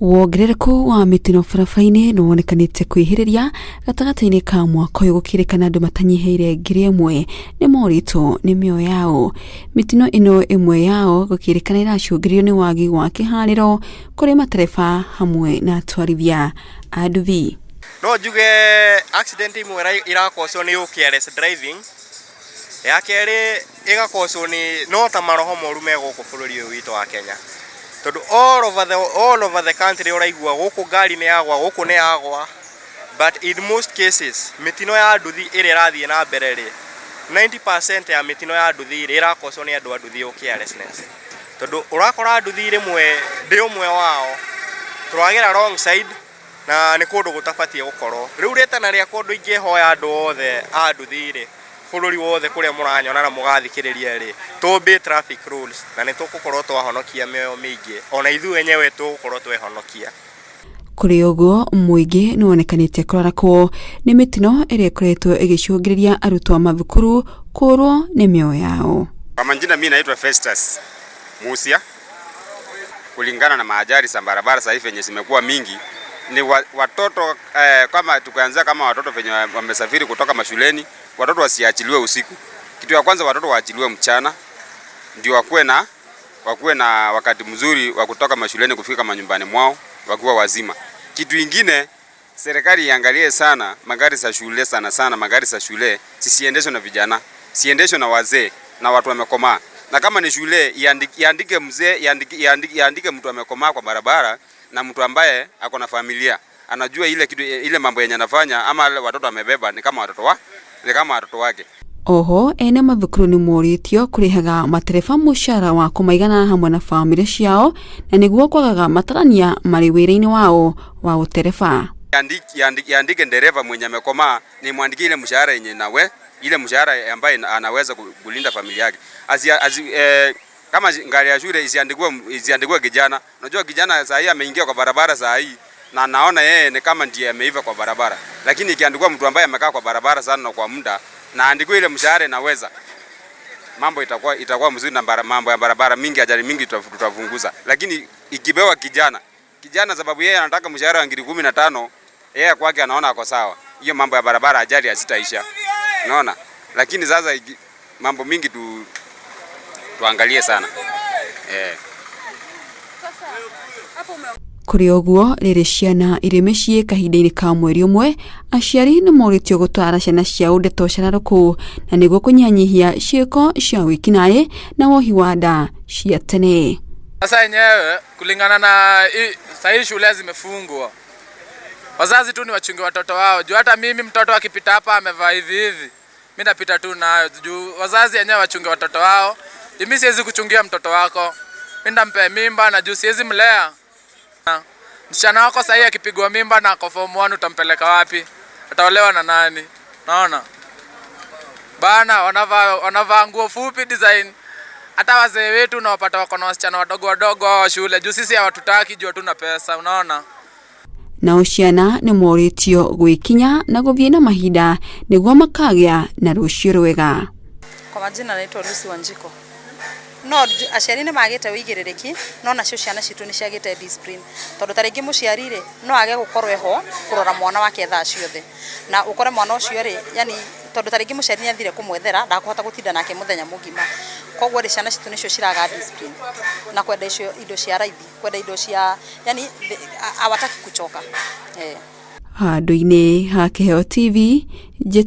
Wongerereku wa mĩtino barabara-inĩ nĩ wonekanĩte kwĩhĩrĩria gatagatĩ-inĩ ka mwaka ũyũ, gũkĩrĩkana andũ matanyihĩire 1,000 nĩ morĩtwo nĩ mĩoyo yao. Mĩtino ĩno ĩmwe yao gũkĩrĩkana ĩracũngĩrĩrio nĩ wagi wa kĩharĩro kũrĩ matereba hamwe na atwarithia a nduthi. No njuge accident imwe irakoswo nĩ careless driving, ya kerĩ ĩgakoswo nĩ no ta maroho moru me gũkũ bũrũri ũyũ witũ wa Kenya, tondũ all over the country ũraigua gũkũ ngari nĩ yagwa, gũkũ nĩ yagwa, but in most cases mĩtino ya nduthi ĩrĩa ĩrathiĩ na mbere rĩ, 90% ya mĩtino ya nduthi rĩ, ĩrakoswo nĩ andũ a nduthi carelessness, tondũ ũrakora nduthi rĩmwe ndĩ ũmwe wao tũragera wrong side na nĩ kũndũ gũtabatiĩ gũkorwo. Rĩu rĩtana rĩakwa, ũndũ ingĩhoya andũ othe a nduthi rĩ, bũrũri wothe kũrĩa mũranyona na mũgathikĩrĩria rĩ, tũmbe traffic rules na nĩ tũgũkorwo twahonokia mĩoyo mĩingĩ, ona ithuĩ enyewe tũgũkorwo twehonokia. Kũrĩ ũguo, mũingĩ nĩ wonekanĩte kũrarakwo nĩ mĩtino ĩrĩa ĩkoretwo ĩgĩcũngĩrĩria arutwo a mathukuru kũrwo nĩ mĩoyo yao. Kwa majina mimi naitwa Festus Musia. Kulingana na maajali za barabara sasa hivi venye zimekuwa mingi ni watoto kama tukianza kama watoto venye wamesafiri kutoka mashuleni, watoto wasiachiliwe usiku. Kitu ya kwanza, watoto waachiliwe mchana ndio wakuwe na wakati mzuri wa kutoka mashuleni kufika manyumbani mwao wakiwa wazima. Kitu ingine, serikali iangalie sana magari za shule, sana sana magari za shule zisiendeshwe na vijana, siendeshwe na wazee na watu wamekomaa. Na kama ni shule iandike mzee, iandike mtu amekomaa kwa barabara na mtu ambaye ako na familia, anajua ile kitu, ile mambo yenye anafanya, ama watoto amebeba ni kama watoto wake. Oho ene mathukuru nĩ morĩtio kũrĩhaga matereba mũcara wa kũmaigana hamwe na bamĩrĩ ciao na nĩguo kwagaga matarania marĩ wĩra-inĩ wao wa ũtereba. Iandike dereva mwenye amekomaa, ni mwandikie ile mshahara yenye nawe ile mshahara ambaye anaweza kulinda familia yake. Kama gari ya shule isiandikwe kijana. Unajua kijana saa hii ameingia kwa barabara saa hii na naona yeye ni kama ndiye ameiva kwa barabara, lakini ikiandikwa mtu ambaye amekaa kwa barabara sana na kwa muda na andikwe ile mshahara inaweza, mambo itakuwa mzuri na mambo ya barabara mingi, ajali mingi tutapunguza. Lakini ikipewa kijana kijana, sababu yeye anataka mshahara wa ngiri 15, yeye kwake anaona ako sawa, hiyo mambo ya barabara ajali hazitaisha, unaona. Lakini sasa mambo mingi tuangalie sana. Kũrĩ ũguo, rĩrĩ ciana irĩ mĩciĩ kahinda-inĩ ka mweri ũmwe, aciari nĩ morĩtio gũtwara ciana ciao ndeto cararũkũ na nĩguo kũnyihanyihia ciĩko cia wĩkinaĩ na wohi wa nda cia tene. Sasa yenyewe kulingana na sahii shule zimefungwa, wazazi tu ni wachunge watoto wao, juu hata mimi mtoto akipita hapa amevaa hivi hivi, mi napita tu nayo, juu wazazi wenyewe wachunge watoto wao. Juu mi siwezi kuchungia mtoto wako, mi ndampea mimba na juu siwezi mlea. Msichana wako sahii akipigwa mimba na ako form 1, utampeleka wapi? Ataolewa na nani? Naona bana wanavaa nguo fupi design, hata wazee wetu nawapata wako na wasichana wadogo wadogo hao wa shule, juu sisi hawatutaki juu hatuna pesa, unaona. Nao ciana nĩ morĩtio gwĩkinya na gũthiĩ na mahinda nĩguo makagĩa na rũciũ rwega. Kwa majina naitwa Lucy Wanjiko. No aciari nĩ magĩte ũigĩrĩrĩki, no nacio ciana citũ nĩ ciagĩte discipline, tondũ ta rĩngĩ mũciari rĩ, no age gũkorwo eho kũrora mwana wake thaa ciothe, na ũkore mwana ũcio rĩ, yani tondũ ta rĩngĩ mũciari nĩ athire kũmwethera, ndakũhota gũtinda nake mũthenya mũgima. Koguo rĩ, ciana citũ nĩcio ciraga discipline na kwenda icio indo cia raithi, kwenda indo cia, yani hawataki kuchoka. Handũ-inĩ ha Kĩheo TV njĩtagwo.